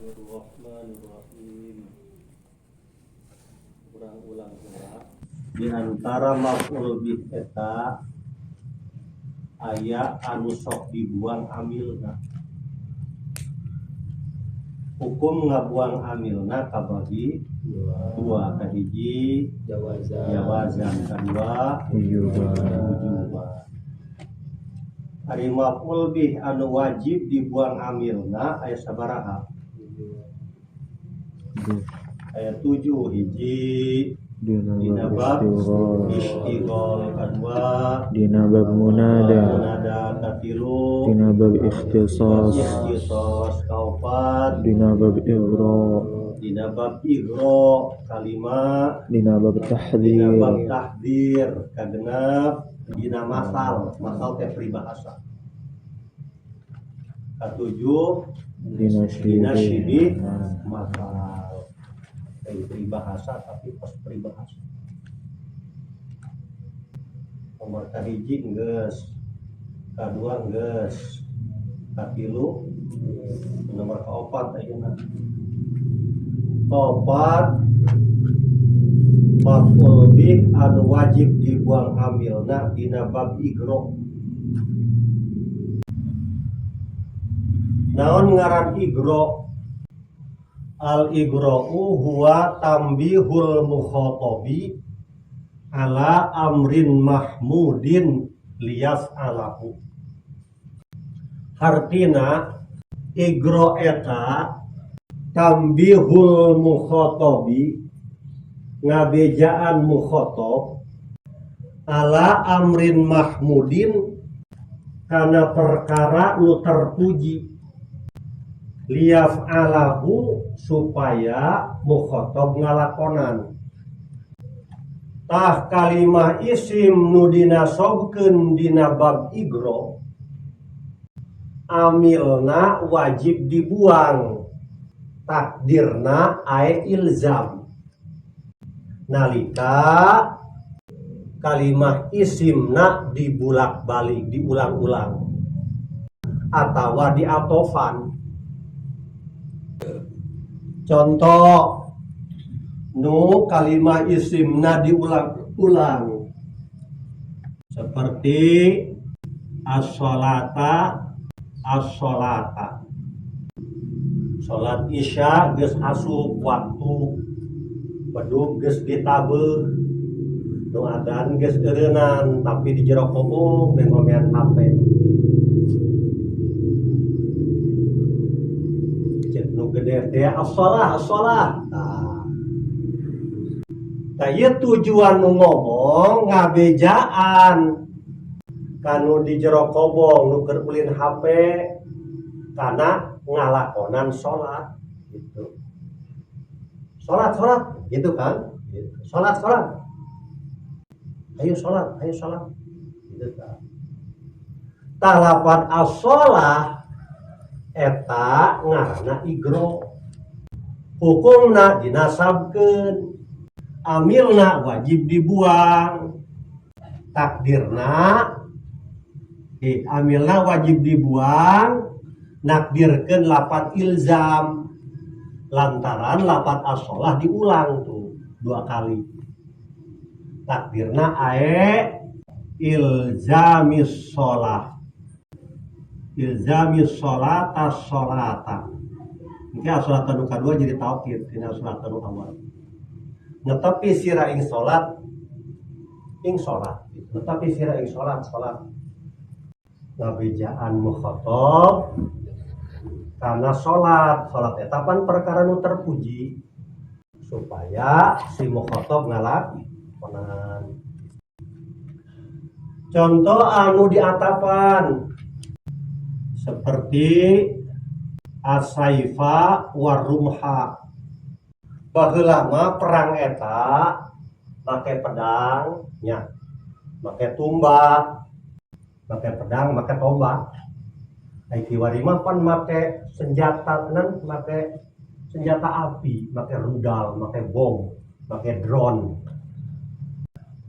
Bismillahirrahmanirrahim. Kurang ulang heula. Di antara maf'ul bih eta aya anu sok dibuang amilna. Hukum ngabuang amilna kabagi dua, kahiji Jawazan. Jawazan, kadua wujuban. Wujuban. Ari maf'ul bih anu wajib dibuang amilna aya sabaraha? Aya 7. Hiji, dina dina bab bab istighol. Istighol, kadua dina bab munada. Munada, katilu dina bab ikhtisas. Ikhtisas, kaopat dina bab ighra. Dina bab ighra, kalima dina bab dina tahdzir. Bab tahdzir, kagenep dina masal, masal teh peribahasa, katujuh dina dina syibih. Syibih masal. Dari peribahasa, tapi pas peribahasa nomor kahiji geus, kadua geus, katilu, nomor kaopat ayeuna. Kaopat, maf'ul bih anu wajib dibuang amilna dina bab igro. Naon ngaran igro? Al igra'u huwa tambihul mukhatabi ala amrin mahmudin liyaf'alahu. Hartina igro eta tambihul mukhatabi, ngabejaan mukhatab, ala amrin mahmudin kana perkara nu terpuji, liyaf'alahu supaya mukhatab ngalakonan. Tah kalimah isim nu dinasobkeun dina bab igro, amilna wajib dibuang, takdirna ae ilzam. Nalika kalimah isimna dibulak-balik, diulang-ulang atawa diatofan. Contoh nu kalimah isimna diulang-ulang seperti as-sholata, as-sholata. Salat isya geus asup waktu, bedug geus ditabeuh, nu adan geus eureunnan, tapi di jero kobong ngomean HP. Cek nu gede teh as-shalah, as-shalah. Tah. Tah ieu tujuan nu ngomong ngabejaan kanu di jero kobong nu keur ulin HP kana ngalakonan salat gitu. Salat, salat gitu kan? Gitu. Salat, salat. Ayo salat, ayo salat. Gitu kan. Tah lapan as-shalah eta ngaranna igro. Hukumna dinasabkeun, amilna wajib dibuang, takdirna amilna wajib dibuang, nakdirkeun lapan ilzam lantaran lapan as-shalah diulang tuh 2 kali. Takdirna ae ilzamis shalah, ilzamis sholata sholata. Engke as-sholata nu kadua jadi taukid dina as-sholata nu awal. Netepi sira ing salat, ing salat. Netepi sira ing salat, salat. Ngabejaan mukhatab karena salat, salat eta pan perkara nu terpuji supaya si mukhatab ngalakonan. Contoh anu diatapan seperti asaifa warumha. Baheula mah perang eta make pedang nya, make tumbak, make pedang, make tombak. Ai kiwari mah pan make senjata tenan, make senjata api, make rudal, make bom, make drone.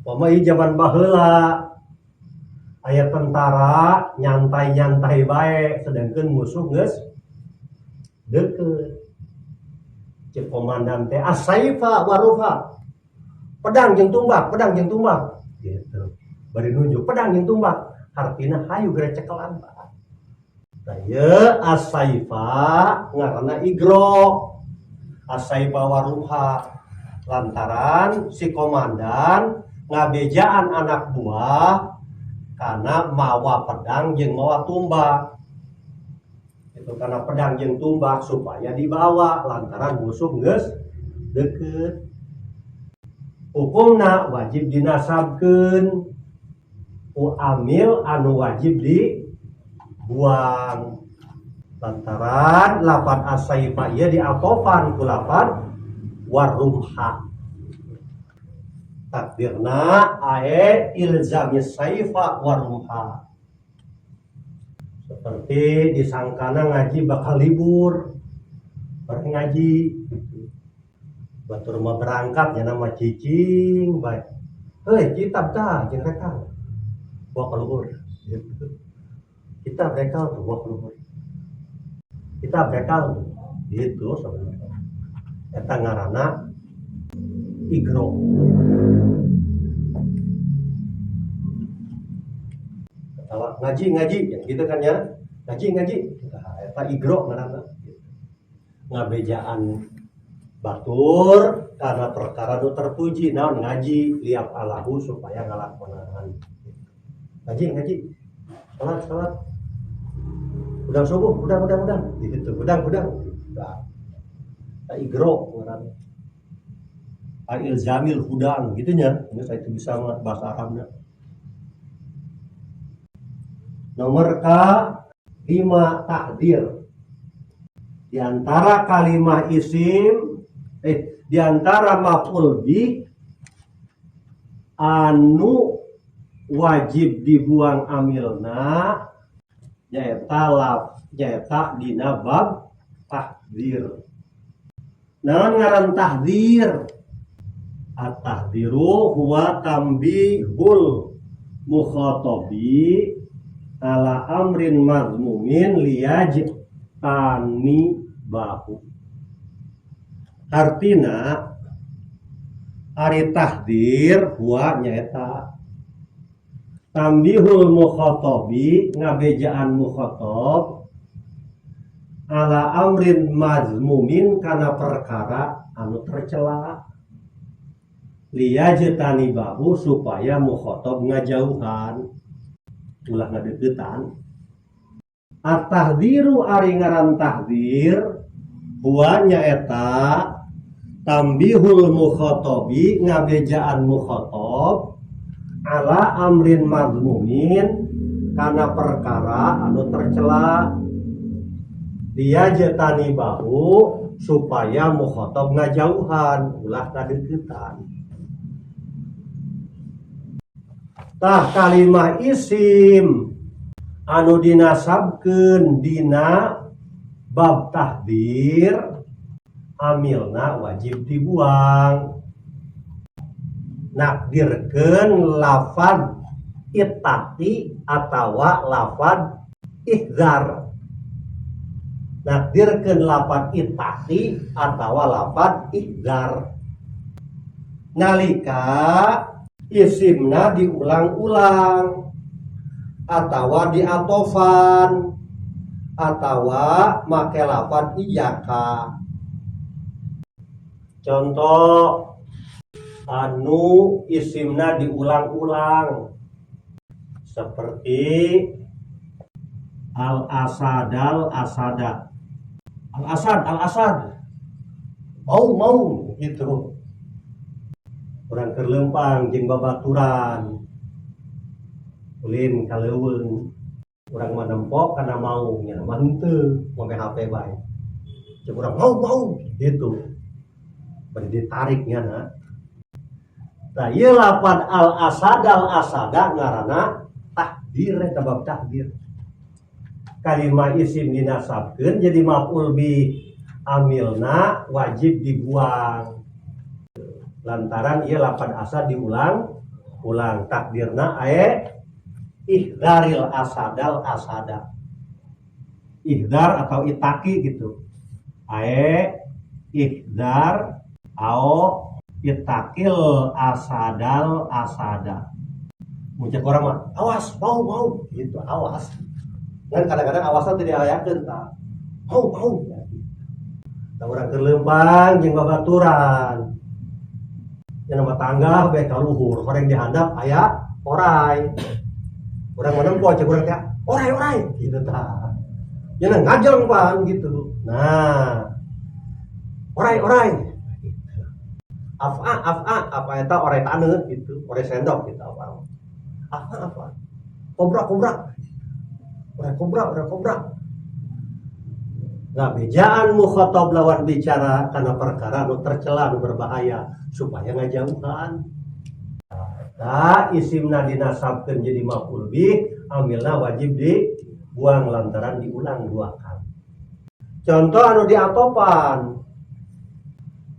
Pama ieu zaman baheula aya tentara nyantai-nyantai bae, sedangkan musuh geus deukeut. Cek komandan teh asaifa warufa, pedang jeung tumbak, pedang jeung tumbak gitu. Bari nunjuk pedang jeung tumbak, artina hayu geura cekelan, Pak. Nah, ieu asaifa ngaranna igro. Asaifa waruha lantaran si komandan ngabejaan anak buah karena mawa pedang jeung mawa tumbak. Itu karena pedang jeung tumbak supaya dibawa lantaran musuh geus deket. Hukumna wajib dinasabkeun ku amil anu wajib dibuang lantaran lapan asaifa ieu diatofan ku lapan warumha. Takdirna ae ilzami saifa warumha. Seperti disangkana ngaji bakal libur, bareng ngaji gitu. Batur mah berangkat ya nama cicing baik. Heuy, kitab tah jeung rekal. Bawa ka luhur gitu. Kitab rekal tuh bawa ka luhur. Kitab rekal tuh gitu sebenarnya. Eta ngaranna igro. Atawa ngaji-ngaji ya gitu kan ya. Ngaji-ngaji. Nah, eta igro ngaranna. Ngabejaan batur karena perkara nu terpuji naon ngaji liap alahu supaya ngalakonan. Ngaji ngaji. Salat salat. Udang subuh, udang udang udang gitu, udang udang. Nah, eta igro ngaranna. Al-ilzamil hudang gitu nya. Ini saya itu bisa bahasa Arabnya. Nomor K 5 takdir. Di antara kalimah isim di antara maf'ul bih anu wajib dibuang amilna nyaeta laf nyaeta dina bab tahdzir. Naon ngaran tahdzir? At-tahdziru huwa tambihul mukhatabi ala amrin mazmumin liyaj tani bahu. Artina ari tahdzir huwa nyaeta tambihul mukhatabi ngabejaan mukhatab ala amrin mazmumin kana perkara anu tercela liyajtani bahu supaya mukhatab ngajauhan ulah ngadeukeutan. At-tahdziru ari ngaran tahdzir huwa nyaeta tambihul mukhatabi ngabejaan mukhatab ala amrin mazmumin kana perkara anu tercela liyajtani bahu supaya mukhatab ngajauhan ulah ngadeukeutan. Tah kalimah isim anu dinasabkeun dina bab tahdzir amilna wajib dibuang. Nakdirkeun lafad ittaqi atawa lafad ihzar. Nakdirkeun lafad ittaqi atawa lafad ihzar. Nalika isimna diulang-ulang atawa diatofan atawa make lafad iyaka. Contoh anu isimna diulang-ulang seperti al-asadal asada, al-asad al-asad, mau mau gitu. Urang keur leumpang jeung babaturan ulin ka leuweung, urang mah nempok kana maung nya mah henteu, make HP bae. Ceuk urang mau mau gitu. Bari ditarik nya na. Tah ieu lapan al asadal asada ngaranna tahdzir eta bab tahdzir. Kalimah isim dinasabkeun jadi maf'ul bi amilna wajib dibuang. Lantaran ieu lapan asad diulang ulang takdirna ae ihdaril asadal asada. Ihdar atau itaki gitu. Ae Ihdar ao itakil asadal asada. Muncul orang mah awas mau mau gitu, awas. Kan kadang-kadang awasnya tidak diayakeun tah. Mau mau ya, gitu. Tah urang keur leumpang jeung babaturan. Yang nama tangga bae ka luhur, horeng dihandap aya orai. Urang mah nempo cek urang teh orai orai gitu tah. Ya ngajeng pan gitu. Nah, orai orai. Afa afa apa eta orai taneuh gitu, orai sendok gitu apa. Afa afa. Kobra kobra. Orai kobra, orai kobra. Nah, bejaan mukhatab lawan bicara karena perkara nu tercela nu berbahaya supaya ngajauhan. Nah, isimna dinasabkeun jadi maf'ul bih, amilna wajib dibuang lantaran diulang dua kali. Contoh anu diatopan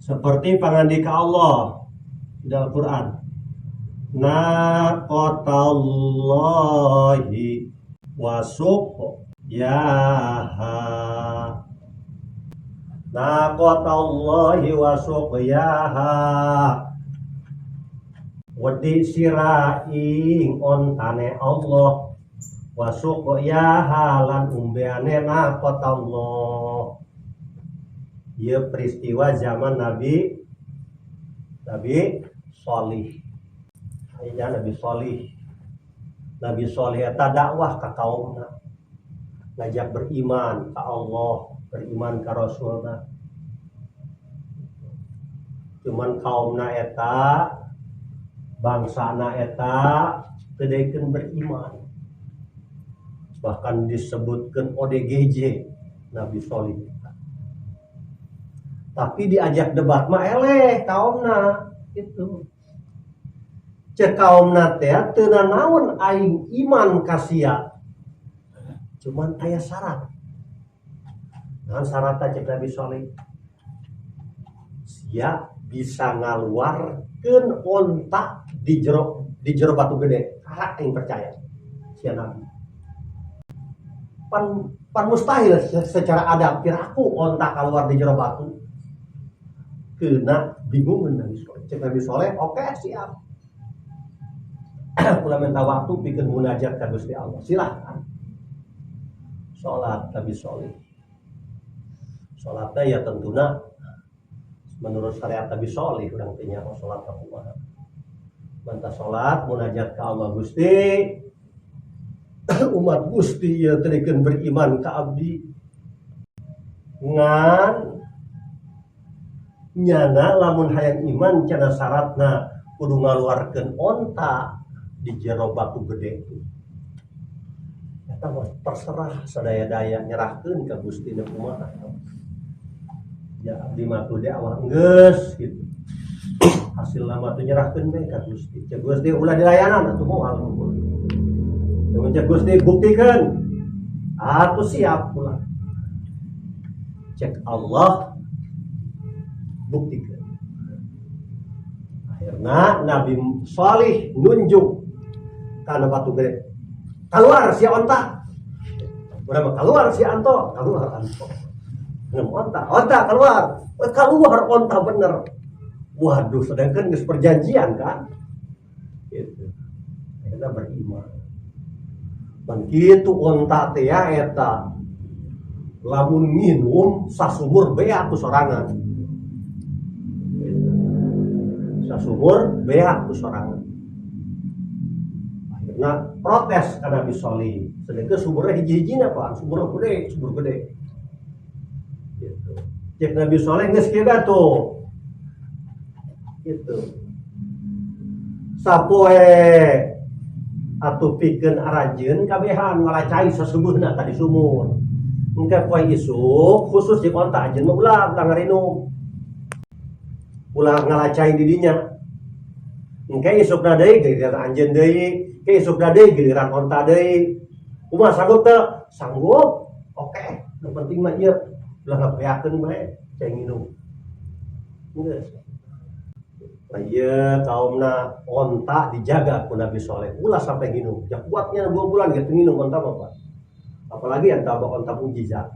seperti pangandika Allah di dalam Quran. Naqatallahi wasuqyaha. Naqatallahi wasuqyaha. Wedi sira ing ontane Allah wasuqyaha lan umbeane naqatallah. Ieu peristiwa zaman Nabi Nabi Sholih. Aya Nabi Sholih. Nabi Sholih eta dakwah ka kaumna. Ngajak beriman ka Allah, beriman ka Rasulna. Cuman kaumna eta, bangsana eta teu daekeun beriman. Bahkan disebutkeun ODGJ Nabi Sholih. Tapi diajak debat mah eleh kaumna itu. Cek kaumna teh teu nanaon aing iman ka sia. Cuman aya syarat. Naon syaratna cek Nabi Sholih? Sia bisa ngaluarkeun onta di jero batu gede. Karak aing percaya. Sia Nabi. Pan, pan mustahil secara adab piraku onta keluar di jero batu. Kena bingung Nabi Soleh. Cek Nabi Soleh, oke siap. Kula minta waktu bikin munajat ka Gusti Allah. Silahkan. Sholat Nabi Soleh. Sholatnya ya tentunya menurut syariat Nabi Soleh urang teh nyaho sholat ka kumaha. Mantap sholat munajat ka Allah Gusti. Umat Gusti ya teu beriman ka abdi. Ngan nyana lamun hayang iman cenah syaratna kudu ngaluarkeun onta di jero batu gede itu. Eta mah terserah sadaya-daya nyerahkeun ka Gusti na kumaha. Ya abdi mah tuh dakwah geus gitu. Hasilna mah tuh nyerahkeun bae ka Gusti. Cek Gusti ulah dilayanan atuh moal. Yang cek Gusti buktikeun. Atuh siap pula. Cek Allah buktikan. Akhirnya Nabi Salih nunjuk karena batu gede. Keluar si onta. Udah mah keluar si anto, keluar anto. Nemu onta, onta keluar. Keluar onta bener. Waduh, sedangkan geus perjanjian kan. Gitu. Akhirnya beriman. Dan kitu onta teh ya eta. Lamun minum sasumur beak ku sorangan. Gitu. Sasumur beak ku sorangan. Akhirnya protes ka Nabi Sholih. Sedangkan sumurnya hiji-hijina Pak, sumur gede, sumur gede. Gitu. Cek Nabi Sholih geus kieu tuh. Gitu. Sapoe atuh pikeun aranjeun kabehan ngalacai saseubeuna tadi sumur. Engke poe isuk khusus di onta anjeun mah ulah ulah ngarinum. Ulah ngalacai di dinya. Engke isukna deui giliran anjeun deui, engke isukna deui giliran onta deui. Kumaha sanggup teu? Sanggup. Oke, nu penting mah ieu ulah ngabeakeun bae cai nginum. Geus. Nah, ieu kaumna onta dijaga ku Nabi Soleh ulah sampai nginum. Ya kuatnya 2 bulan gitu nginum onta mah Pak. Apalagi yang tambah onta mujizat.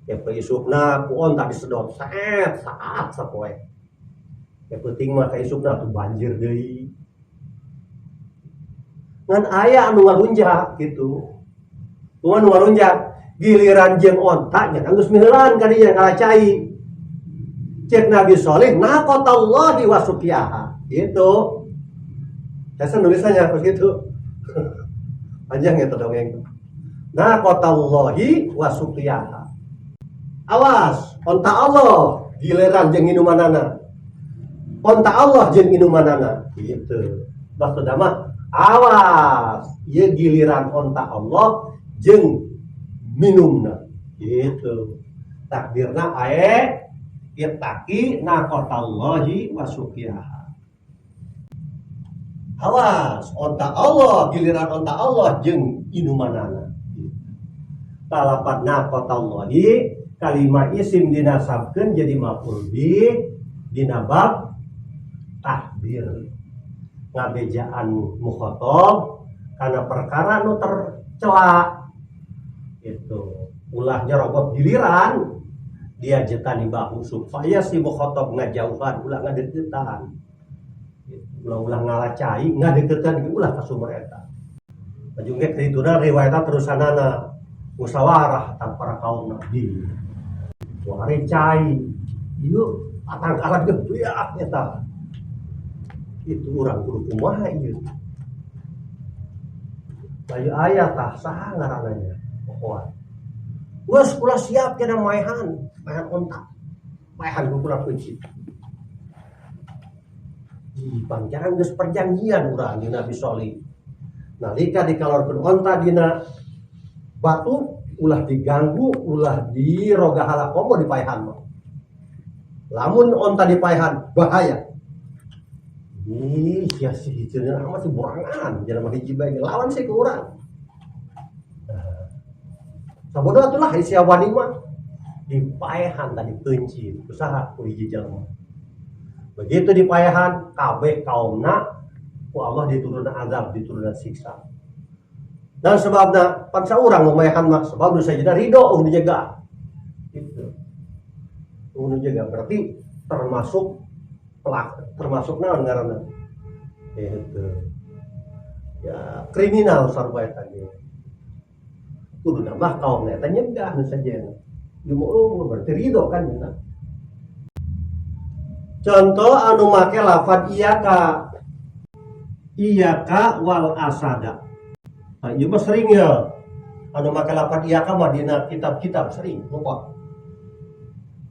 Ya isukna ku onta disedot saet saat sapoe. Ya penting mah ka isukna tuh banjir deui. Ngan aya anu ngarunjak gitu. Kumaha nu ngarunjak? Giliran jeung onta nya geus miheulaan ka dinya ngala cai. Cek Nabi Sholeh naqatallahi wa suqiyaha. Gitu. Saya nulisannya begitu. Panjang ya dongeng. Naqatallahi wa suqiyaha. Awas, onta Allah giliran jeung minumanana. Onta Allah jeung minumanana. Gitu. Maksudna mah awas, ieu giliran onta Allah jeung minumna. Gitu. Takdirna ae ittaqi naqatallahi wa suqiyaha. Awas, onta Allah giliran onta Allah jeung inumanana. Talapat naqatallahi kalimat isim dinasabkeun jadi maf'ul bih dina bab tahdzir, ngabejaan mukhotob karena perkara nu tercela itu ulah nyerobot giliran dia jetani bahu supaya si mukhotob ngajauhan, ulah ngadeukeutan, ulah-ulah ngala cai ngadeukeutan, ulah ka sumber eta. Laju ge kitu riwayatna terusanana musyawarah tah para kaum nabi. Wari cai ieu patangkalan gebeak eta itu, urang kudu kumaha ieu? Bayu aya tah saha ngaranna nya, pokoan geus kula siap kena maehan, maehan onta, maehan ku kula kunci. Ih, pangjangan geus perjanjian urang jeung Nabi Sholih. Nalika dikalorkeun onta dina batu, ulah diganggu, ulah dirogahala, komo dipaehan mah. Lamun onta dipaehan bahaya. Ih, sia si hijau mah si borangan, jelema hiji bae lawan sih ke urang. Nah, sabodo atulah sia wani mah dipaehan tadi kunci usaha ku hiji jelema. Begitu dipaehan kabeh kaumna ku Allah diturunkan azab, diturunkan siksa. Dan sebabna pan saurang nu maehan mah sebab nu sajida ridho nu dijaga. Gitu. Nu jaga berarti termasuk pelaku, termasuk naon ngaranna? Gitu. Ya, kriminal sarua eta ge. Kudu mah kaum eta nyegah nu sajen. Oh, berarti ridho kan ya. Contoh anu make lafad iyaka. Iyaka wal asada. Nah, ieu mah sering ya. Anu make lafad iyaka mah dina kitab-kitab sering, lupa.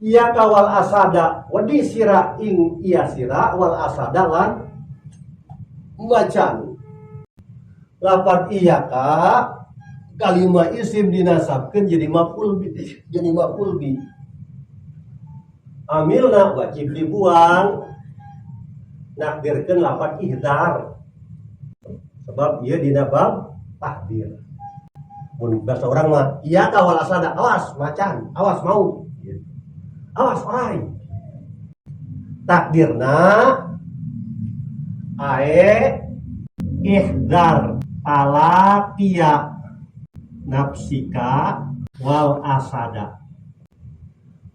Iyaka wal asada, wedi sira ing iya sira wal asada lan macan. Lafad iyaka kalimat isim dinasabkeun jadi maf'ul bi, jadi maf'ul bi. Amilna wajib dibuang, nakdirkeun lafad ihdar sebab ieu dina bab tahdzir. Mun bahasa urang mah iyaka wal asada, awas macan, awas mau gitu. Awas orai. Takdirna ae ihdar talaqiya nafsika wal asada,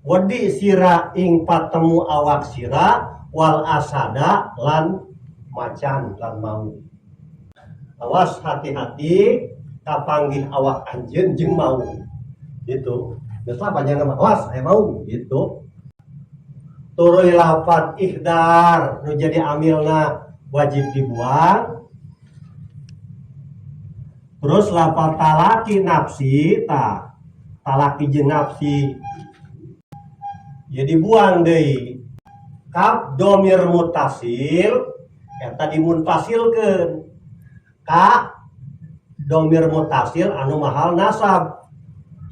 wedi sira ing patemu awak sira wal asada lan macan lan mau. Awas, hati-hati kapanggih awak anjeun jeung mau gitu. Geus lah panjang nama, awas aya mau gitu. Tuluy lafad ihdar nu jadi amilna wajib dibuang. Terus lafal talaqi nafsi, ta talaqi jeung nafsi ya dibuang deui. Kap domir mutasil eta dimunfasilkeun ka domir mutasil anu mahal nasab.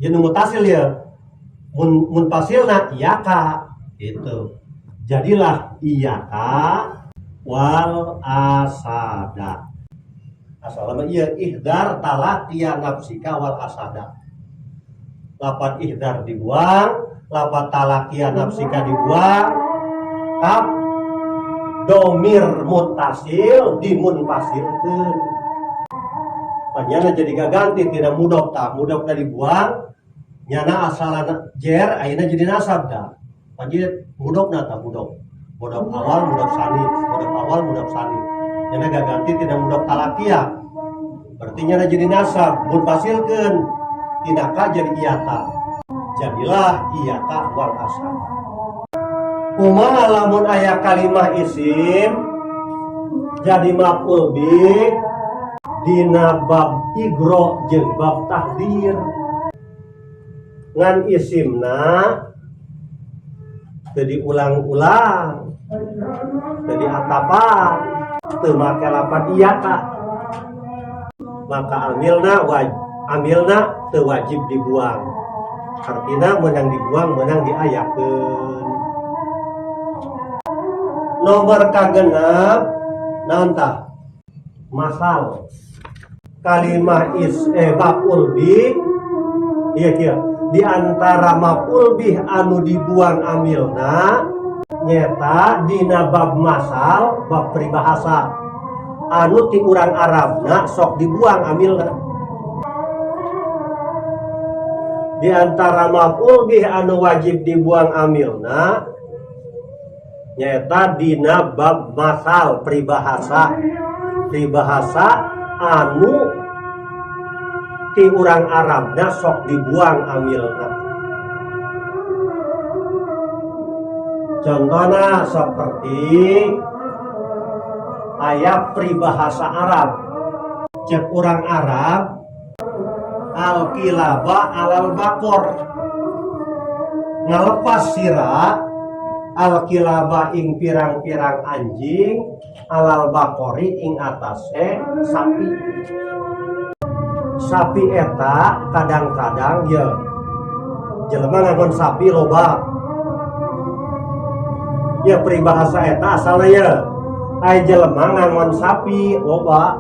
Ieu nu mutasil ya mun munfasilna iyaka itu, jadilah iyaka wal asada. Asalna ieu ihdar talaqiya nafsika wal asada, lapat ihdar dibuang, lapat talaqiya nafsika dibuang, kap domir mutasil dimunfasilkeun. Panjangna jadi gaganti tina mudhof, tah mudhof dibuang. Nyana asalna jer ayeuna jadi nasab dah. Wajib mudofna tah mudhof. Mudhof awal, mudhof sani, mudhof awal, mudhof sani. Nyana gaganti tina mudhof talakiyah. Berarti nyana jadi nasab, munfasilkeun tina ka jadi iyata. Jadilah iyaka wal asal. Kumaha lamun aya kalimah isim jadi maf'ul bih dina bab igro jeung bab tahdir, ngan isimna teu diulang-ulang, teu diatapan, teu make lapan iyaka, maka amilna amilna teu wajib dibuang. Artinya menang dibuang, menang diayakeun. Nomor kagenep naon tah? Masal kalimah is maf'ul bih, iya kieu, di antara maf'ul bih anu dibuang amilna nyeta dina bab masal, bab peribahasa anu ti urang Arabna sok dibuang amilna. Di antara maf'ul bih anu wajib dibuang amilna nyeta dina bab masal peribahasa, peribahasa anu ti urang Arabna sok dibuang amilna. Contohna seperti aya peribahasa Arab, cek urang Arab al-kilaba alal bakor, ngalepas sira al-kilaba ing pirang-pirang anjing alal bakori ing atase sapi. Sapi eta kadang-kadang ya jelema ngangon sapi loba ya, peribahasa eta asalna ya aya jelema ngangon sapi loba,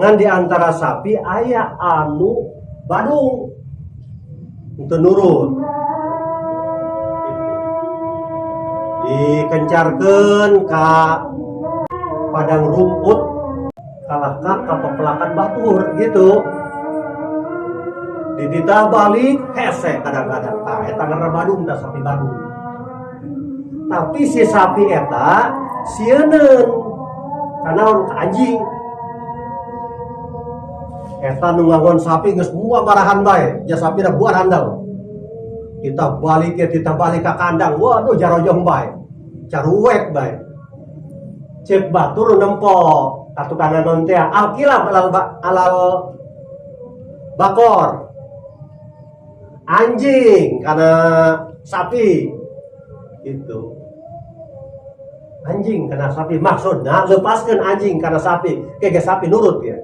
ngan di antara sapi aya anu badung teu nurut, dikencarkeun ka padang rumput kalahka ka pepelakan batur gitu, dititah balik hese kadang-kadang. Tah eta ngaranna badung tah, sapi badung. Tapi si sapi eta sieuneun kanaon ka anjing eta. Nu ngangon sapi geus moal marahan bae, ja sapina buar handal. Kita balik ya, kita balik ke kandang, waduh jarojong bae, caruwek bae. Cek batur nempo ka tukang ngangon teh alkilab alal bakor, anjing karena sapi itu, anjing karena sapi, maksudnya lepaskan anjing karena sapi kayak sapi nurut ya.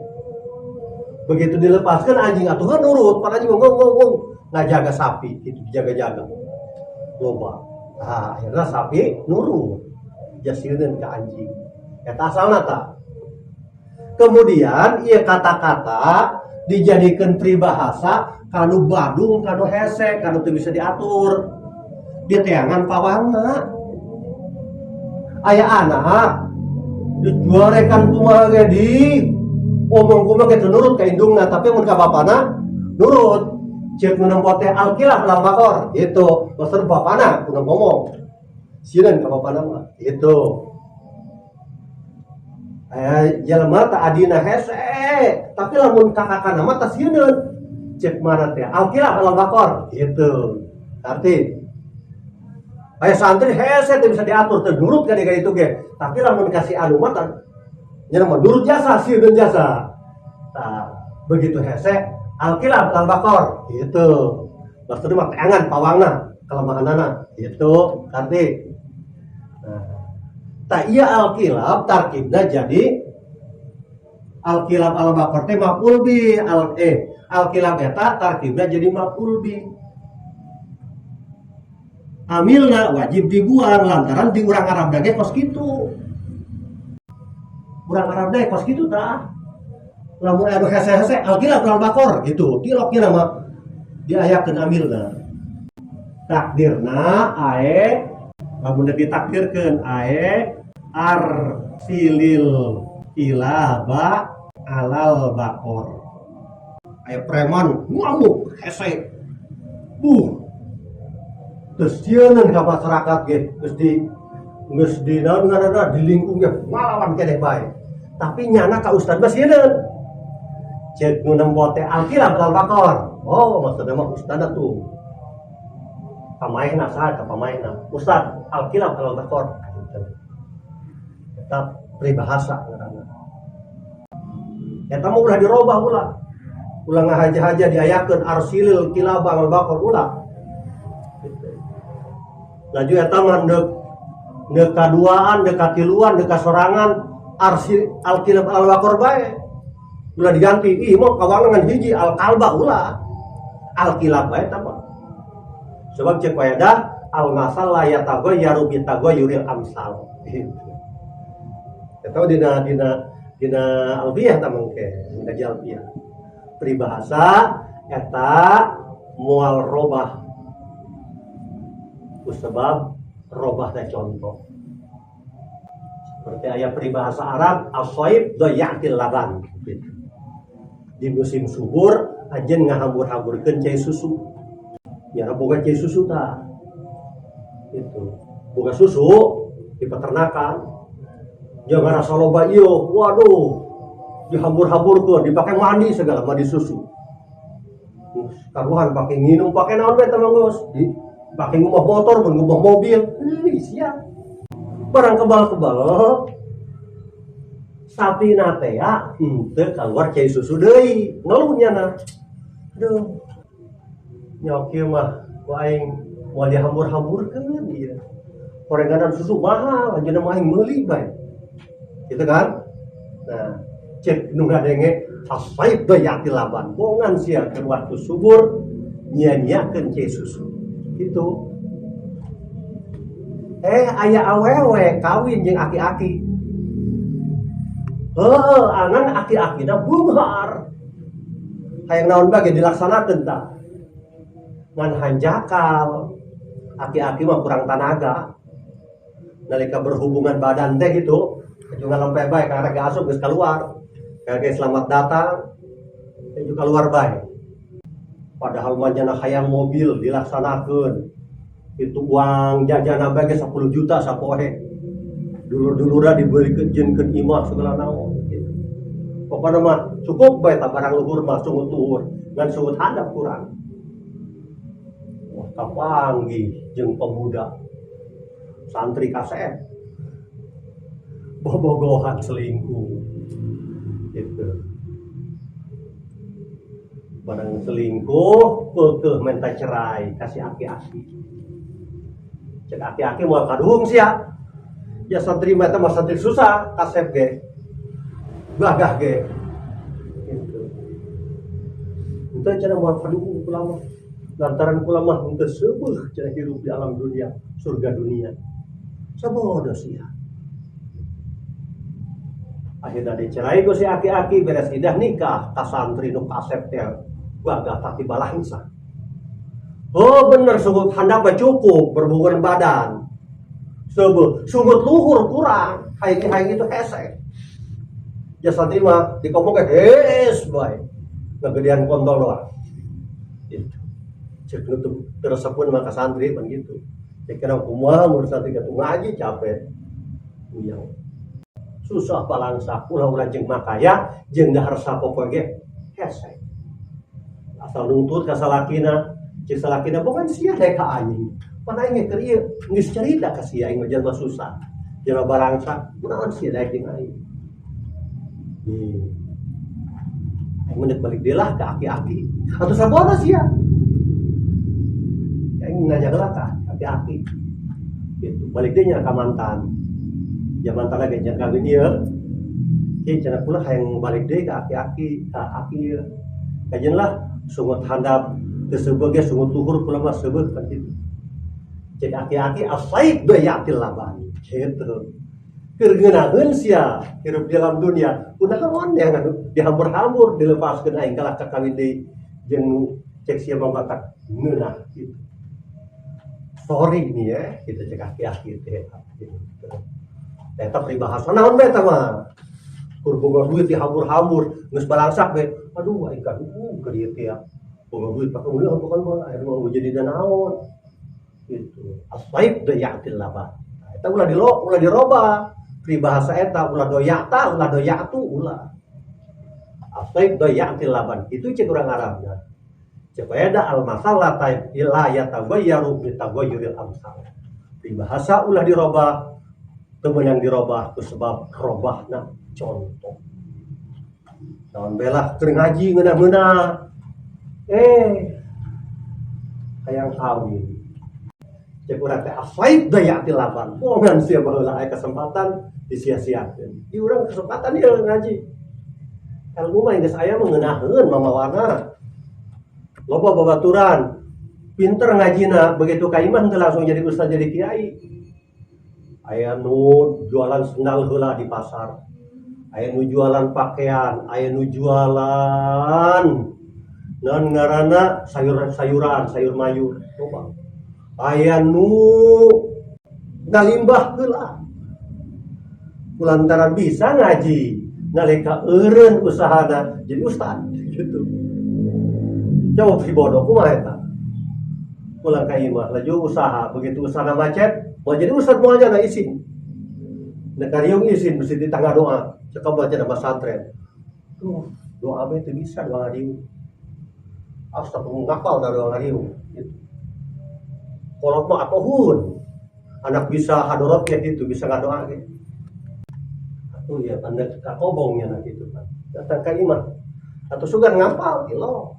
Begitu dilepaskan anjing atuh nurut, para anjing ngomong ngomong ngajaga sapi itu, dijaga-jaga loba. Nah, akhirnya sapi nurut jasireun ke anjing eta asalna tah. Kemudian ieu kata-kata dijadikan peribahasa kanu badung, kanu hese, kanu teu bisa diatur. Di teangan pawangna aya anak dijuarekan kumaha ge, di omong kumaha ge teu nurut ka indungna, tapi mun ka bapana nurut. Cek nu nempo teh alkilah lam bakor gitu, maksud bapana kudu ngomong sieun ka bapana mah gitu. Aya jelema tak adina hese, tapi lamun kakakana mah tah sieun. Cek mana teh alkilah lam bakor gitu. Arti aya santri hese teu bisa diatur, teu nurut ka dia itu ge, tapi lamun kasih anu mah tah nya mah nurut jasa, sieun jasa. Tah begitu hese alkilah al bakor gitu, maksudnya mah teangan pawangna kelemahanana gitu arti. Nah, tak iya alkilab tarkibna jadi alkilab al bakor teh maf'ul bi al alkilab eta tarkibna jadi maf'ul bi, amilna wajib dibuang lantaran di urang Arab dage kos kitu, urang Arab dage kos kitu tah. Lamun anu hese-hese alkilab al bakor gitu, tiloknya nama diayakeun amilna. Takdirna ae lamun ditakdirkeun ae arsilil kilaba alal bakor, aya preman ngamuk hese. Buh. Terus sieun ka masyarakat ge, geus di naon ngaranna, di lingkung ge ngalawan keneh bae. Tapi nyana ka ustad mah sieun. Cek nu nempo teh al-kilab al baqor. Oh, maksudnya mah ustad tuh. Pamaehna saha ka pamaehna? Ustad, al-kilab al baqor. Eta peribahasa ngaranna. Eta mah ulah dirobah ulah. Ulah ngahaja-haja diayakeun arsilil kilaba al baqor ulah. Gitu. Laju eta mah deuk deuk kaduaan, deuk katiluan, deuk kasorangan arsil al kilab al baqor bae. Ulah diganti, ih mau kawangan hiji al kalba ulah. Al kilab bae eta mah. Sebab cek kaidah al masal la yataghayyaru bi taghayyuril amsal. Gitu. Eta dina dina dina alfiyah ta mangke, dina alfiyah. Peribahasa eta moal robah. Sebab robah teh contoh. Seperti ayat peribahasa Arab, as-saib dhayatil laban. Gitu. Di musim subur, anjeun ngahambur-hamburkeun cai susu. Ya boga cai susu tah. Itu. Boga susu di peternakan. Jangan rasa loba ieu, waduh. Dihambur-hamburkeun, dipakai mandi segala, mandi susu. Karuhan pakai nginum, pakai naon bae teh mah geus. Pakai ngubah motor, pun ngubah mobil. Ih, siap. Barang kebal-kebal. Sapi na teh henteu keluar cai susu deui, ngeluh nyana. Aduh. Nyok ieu mah ku aing moal dihambur-hamburkeun ieu. Horenganan susu mahal, anjeunna mah aing meuli bae. Gitu kan? Nah, cek nu ngadenge asaib dayatil laban. Bongan sia keur waktu subur nyia-nyiakeun cai susu. Gitu. Aya awewe kawin jeung aki-aki. Heuh, angan aki-akina beunghar. Hayang naon bae dilaksanakeun tah. Ngan hanjakal. Aki-aki mah kurang tanaga. Nalika berhubungan badan teh gitu, aju ngalempe bae karek asup geus keluar. Karek selamat datang, aju keluar bae. Padahal mah nyana hayang mobil dilaksanakeun. Itu uang jajan bae ge 10 juta sapoe. Dulur-dulurna dibelikeun jieunkeun imah segala naon gitu. Pokokna mah cukup bae tah barang luhur mah sungut luhur, ngan sungut handap kurang. Wah, kapanggih jeung pemuda santri kasep bobogohan selingkuh gitu. Barang selingkuh keukeuh minta cerai kasih aki-aki. Cek aki-aki moal kaduhung sia. Ya santri mah eta mah santri susah kasep ge, gagah ge gitu. Itu cara moal kaduhung kula mah, lantaran kula mah henteu seubeuh cenah hirup di alam dunia, surga dunia. Sabodo sia. Akhirnya dicerai ku si aki-aki, beres idah nikah ka santri nu kasep teh, gagah tapi balangsa. Oh bener, sungut handap mah cukup berhubungan badan. Seubeuh, sungut luhur kurang, hayang itu hese. Ya santri mah dikomong ke hes bae. Ngagedean kontol doang. Gitu. Cek nu teu resepun mah ka santri pan gitu. Cek kira kumaha mun santri kitu ngaji capek. Uyang. Susah balangsa ulah-ulah jeung makaya jeung dahar sapopoe ge hese. Asal nuntut ka salakina, cek salakina bukan sia dek ka aing. Pan aing ge keur ieu geus carita ka sia, aing mah jelema susah. Jelema balangsa, kunaon sia daek jeung aing. Aing mah balik deui lah ka aki-aki. Atuh sabodo sia. Aing nanya heula ka aki-aki. Gitu. Balik deui nya ka mantan. Ya mantan lagi jangan kawin ieu. Ki cenah kula hayang balik deui ka aki-aki, ka aki ieu. Kajeun lah sungut handap teu seubeuh ge sungut luhur kula mah seubeuh kan gitu. Cek aki-aki asaib dayatil laban. Gitu. Keur ngeunaheun sia hirup di alam dunia. Kunaon yang anu dihambur-hambur dilepaskeun aing kalah ka kawin deui jeung nu cek sia mah bakat ngeunah gitu. Sorry nih ya, kita cek aki-aki teh. Gitu. Eta peribahasa naon bae eta mah. Kur boga duit dihambur-hambur, geus balangsak bae. Aduh aing kaduh keur ieu teh ya. Boga duit pakai ulah bukan mah air mah jadi naon gitu. Asaib dayatil laban. Nah, eta ulah dilo, ulah dirobah. Peribahasa eta ulah doyata, ulah doyatu, ulah. Asaib dayatil laban. Itu cek urang Arabna. Cek eda al masalah taib ila yataghayyaru bi taghayyuril amsal. Peribahasa ulah dirobah, teu meunang dirobah ku sebab robahna contoh. Naon belah keur ngaji ngeunah-ngeunah. Hayang kawin. Cek urang teh asaib dayatil laban. Bongan sia baheula aya kesempatan disia-siakeun. Di urang kesempatan ieu ngaji. Ilmu mah geus aya mah ngeunaheun mamawana. Loba babaturan pinter ngajina begitu ka imah teu langsung jadi ustaz jadi kiai. Aya nu jualan sendal heula di pasar. Aya nu jualan pakaian, aya nu jualan naon ngaranna sayur-sayuran, sayur mayur, loba. Aya nu ngalimbah heula. Kulantaran bisa ngaji, nalika eureun usahana jadi ustad gitu. Coba si bodoh kumaha eta? Pulang ka imah laju usaha, begitu usaha macet, mau jadi ustad moal na isin. Nek kariung isin mesti di tangga doa, cekap baca nama pesantren. Tuh, doa mah teu bisa doa ngariung. Astagfirullah ngapal dah doa ngariung gitu. Kolot mah atohun. Anak bisa hadorot kayak gitu, bisa ngadoa gitu. Atuh ya tanda kakobongnya nah gitu kan. Datang ka imah. Atau sugan ngapal kilo.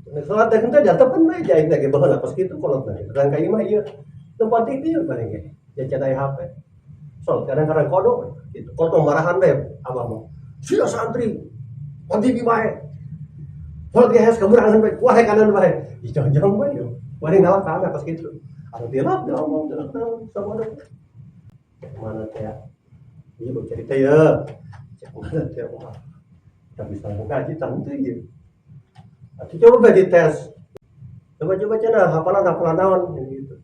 Nek salat teh henteu diantepan we aing teh baheula pas kitu kolot teh. Datang ka imah ieu tempat TV paling ge. Jajan aya HP. Sol kadang-kadang kodok gitu. Kolot marahan we abah mah. Sia santri. On TV bae. Kolot ge hes keberangan bae, kuah kanan bae. Ih jangan-jangan bae. Wah ngalah ka anak pas kitu. Anu tilap dia ngomong tilap sama ada. Mana teh? Iya mau cerita ya. Cek mana teh wah. Kita bisa ngaji tentu ya. Atau coba di tes. Coba-coba cenah hafalan hafalan naon gitu.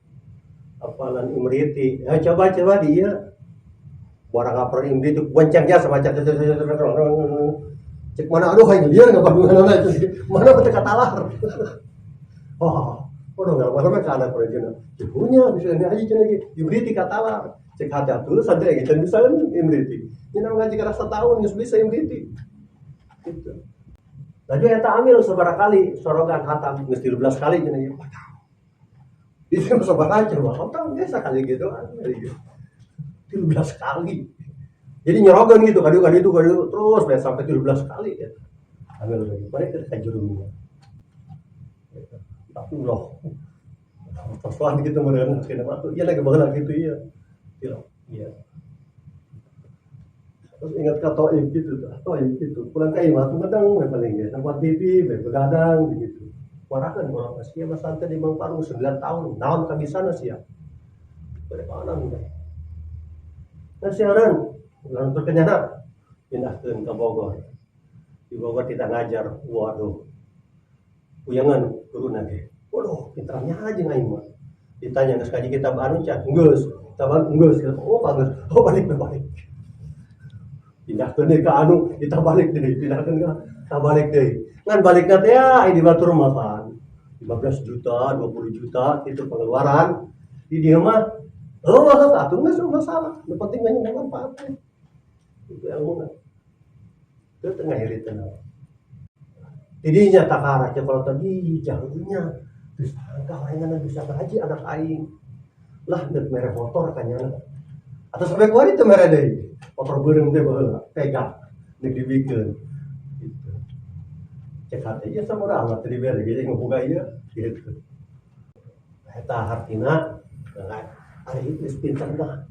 Hafalan Imriti. Ya coba-coba dia. Barang hafalan Imriti boncengnya sama cek cek mana aduh hayang liar nggak bandungan mana ketika talar. Oh, oh nggak mana mah anak perjalanan. Punya bisa ngaji cenah ge Imriti katalar. Cek hati atuh santri ge can bisa Imriti. Nya ngaji kana setahun geus bisa Imriti. Gitu. Laju eta amil sabaraha kali sorogan hatam geus 13 kali cenah ge. Itu sabaraha coba hatam biasa kali gitu kan. 13 kali. Jadi nyerogan gitu, kadu kadu itu kadu terus sampai 13 kali ya. Ambil lagi, balik ke jurumnya. Tapi loh, persoalan gitu mereka kena waktu, iya lagi baheula gitu iya. Iya. Iya. Terus ingat ke Toib gitu, Toib gitu. Pulang ke imah tuh kadang we paling ya, tempat TV, we begadang begitu. Warakan orang sia mah santai di Mang Parung 9 tahun, naon kabisana sia. Bade kanan teh. Nah siaran, ulah terkenyana pindahkeun ke Bogor. Di Bogor tidak ngajar, waduh. Uyangan guru ge. Waduh, pintarnya aja aing mah. Ditanya geus kaji kitab anu can, geus. Kitab anu geus. Oh, bagus. Oh, balik balik. Pindahkeun deui ka anu, kita balik deui, pindahkeun ka kita balik deui. Ngan balikna teh ya di batur mah kan. 15 juta, 20 juta itu pengeluaran. Di dieu mah oh, atuh geus masalah. Nu penting banyak manfaatnya. Itu ilmu. Itu tengah irit Tidinya takara cek kalau tadi jauhnya bisa angka bisa ngaji anak aing lah dek mere motor kanyana atau sampai keluar itu mere deui motor beureum teh baheula tega dek dibikeun gitu cek hati ya sama amat tadi bere ge ngeboga ieu gitu eta hartina ari geus pinter mah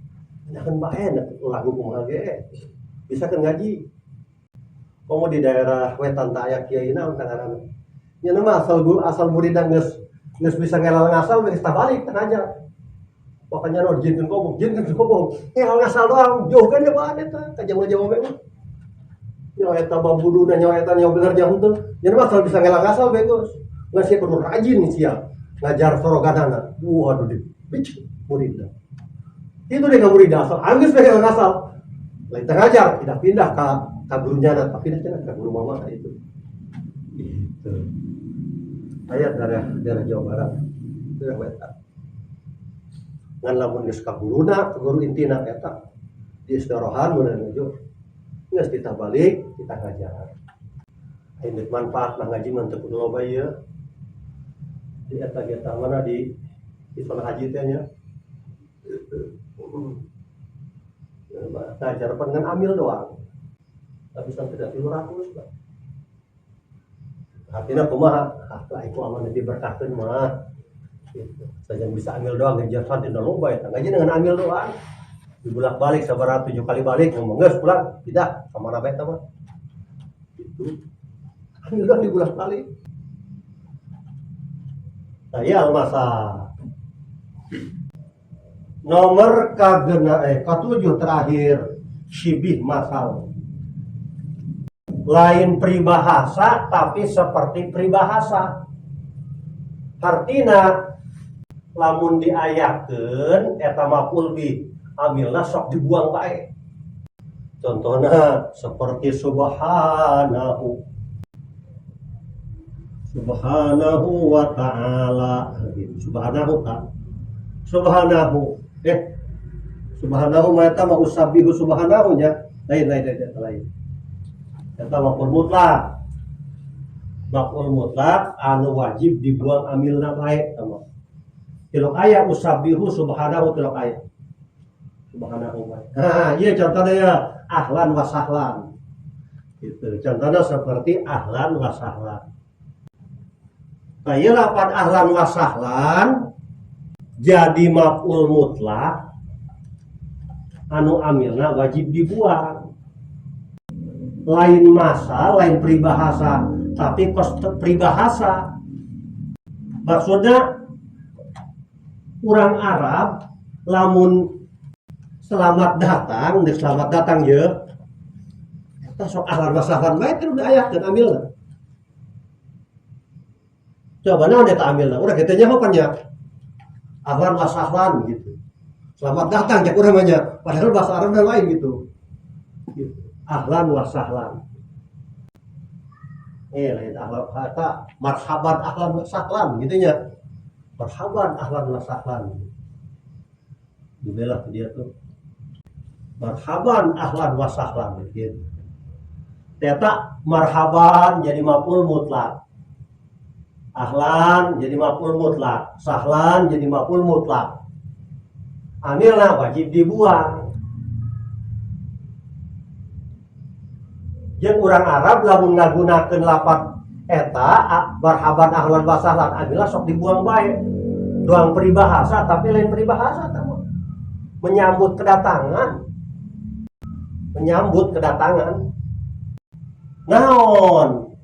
enakan bae lagu kumaha ge bisa kan ngaji. Komo di daerah wetan tak aya kiai naon tangaran. Nya mah asal asal muridna geus geus bisa ngelal ngasal geus balik teu ngajar. Pokoknya no jinkeun kobong, jinkeun kobong. Ngelal ngasal doang, jauh kan ya bahan eta ka Jawa-Jawa mah. Nyawa eta babuduna nyawa eta nyawa bener jauh henteu. Nya mah asal bisa ngelal ngasal bagus. Nggak sia kudu rajin sia ngajar soroganana. Waduh di bic muridna. Itu deh ka muridna asal anggeus ngelal ngasal. Lain teu ngajar, pindah-pindah ka gurunya tapi pindah cenah ka guru mama itu. Gitu. Gitu. Aya daerah daerah Jawa Barat, daerah wetan. Ngan lamun geus ka guruna, ka guru intina eta di istirahan mun nuju geus kita balik, kita ngajar. Aya manfaat mah ngaji mah teu kudu loba ieu. Di eta ge mana di Istana Haji teh nya. Ngajar pan ngan amil doang. Tapi sampai tidak 300 lah. Artinya kumaha? Ah, lah itu aman diberkahkeun mah. Gitu. Saja bisa amil doang ngajar santri loba eta. Ngaji dengan amil doang. Dibulak-balik sabaraha 7 kali balik ngomong geus pulang, tidak ka mana bae eta mah. Gitu. Amil doang dibulak-balik. Nah, iya masa nomor kagena katujuh terakhir syibih masal, lain peribahasa tapi seperti peribahasa. Artina lamun diayakeun eta maf'ul bih, amilna sok dibuang bae. Contohnya seperti subhanahu, subhanahu wa ta'ala gitu. Subhanahu kan, subhanahu subhanahu mah eta mah usabbihu subhanahu nya, lain lain lain lain. Eta maf'ul mutlak, maf'ul mutlak anu wajib dibuang amilna bae. Eta mah tilok aya usabbihu subhanahu, tilok aya subhanahu bae. Nah, ieu contohnya ya ahlan wa sahlan gitu. Contohnya seperti ahlan wa sahlan. Nah, ieu lapan ahlan wa sahlan jadi maf'ul mutlak anu amilna wajib dibuang. Lain masa, lain peribahasa, tapi kos peribahasa. Maksudnya orang Arab lamun selamat datang, dek selamat datang ya, eta sok ahlan wa sahlan bae teh udah ayakeun amilna. Coba naon eta amilna? Urang kitu nya apa nya? Ahlan wa sahlan gitu. Selamat datang cek urang mah nya. Padahal bahasa Arab dan lain gitu. Gitu. Ahlan wa sahlan. Lain ahlan kata marhaban ahlan wa sahlan gitu nya. Marhaban ahlan wa sahlan. Dibelah dia tuh. Marhaban ahlan wa sahlan gitu. Ternyata marhaban jadi maf'ul mutlak. Ahlan jadi maf'ul mutlak, sahlan jadi maf'ul mutlak. Amilna wajib dibuang. Jeung urang Arab lamun ngagunakeun lapat eta marhaban ahlan wa sahlan, amilna sok dibuang bae. Doang peribahasa tapi lain peribahasa eta mah. Menyambut kedatangan. Menyambut kedatangan. Naon?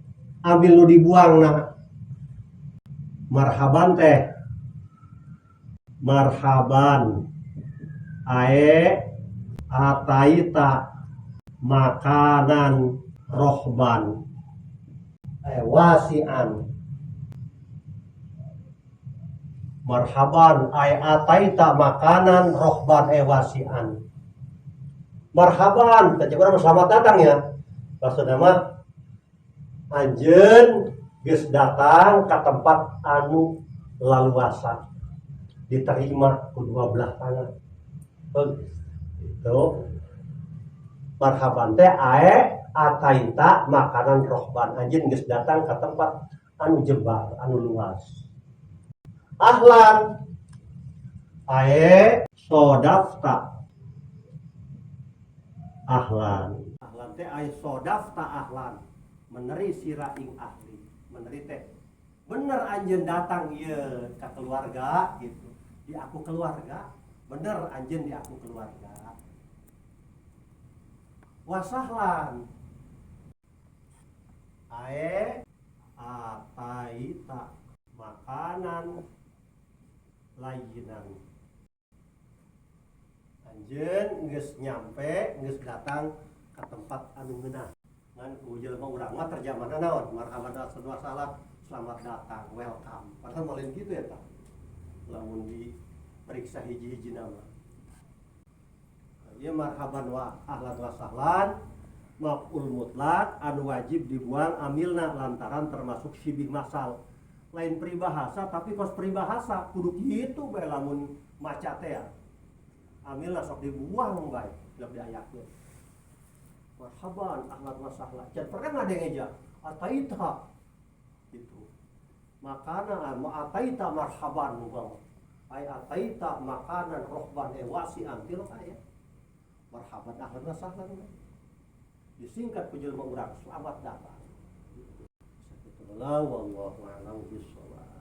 Ambil nu dibuang nah. Marhaban teh, marhaban ae ataita makanan rohban wasian. Marhaban ae ataita makanan rohban wasian. Marhaban teh urang selamat datang ya, maksudna mah anjeun geus datang ke tempat anu laluasa diterima ku dua belah tangan. Itu marhaban teh ae ataita makanan rohban, anjeun geus datang ke tempat anu jembar, anu luas. Ahlan ae sodafta ahlan. Ahlan teh ae sodafta ahlan, meneri sira ing ahli. Meneri teh bener anjeun datang ieu ka keluarga gitu, di aku keluarga, bener anjeun di aku keluarga. Wasahlan ae ataita makanan layinan, anjeun geus nyampe, geus datang ke tempat anu ngeunah. Ngan ku jelema urang mah terjemahanna naon? Marhaban wa sahlan, selamat datang, welcome. Padahal mah lain gitu ya tah. Lamun diperiksa hiji-hiji nama. Ieu marhaban wa ahlan wa sahlan Maf'ul mutlak anu wajib dibuang amilna lantaran termasuk syibih masal. Lain peribahasa, tapi kos peribahasa kudu kitu bae lamun maca teh ya. Amilna sok dibuang bae, sok diayakeun. Marhaban ahlan wa sahlan. Can pernah ada yang ngeja ataita gitu. Makana ma ataita marhaban umpama. Ay ataita makanan rohban e wasi'an tilok aya. Marhaban ahlan wa sahlan. Disingkat ku jelema urang selamat datang. Sakitu lah, wallahu a'lam bissawab.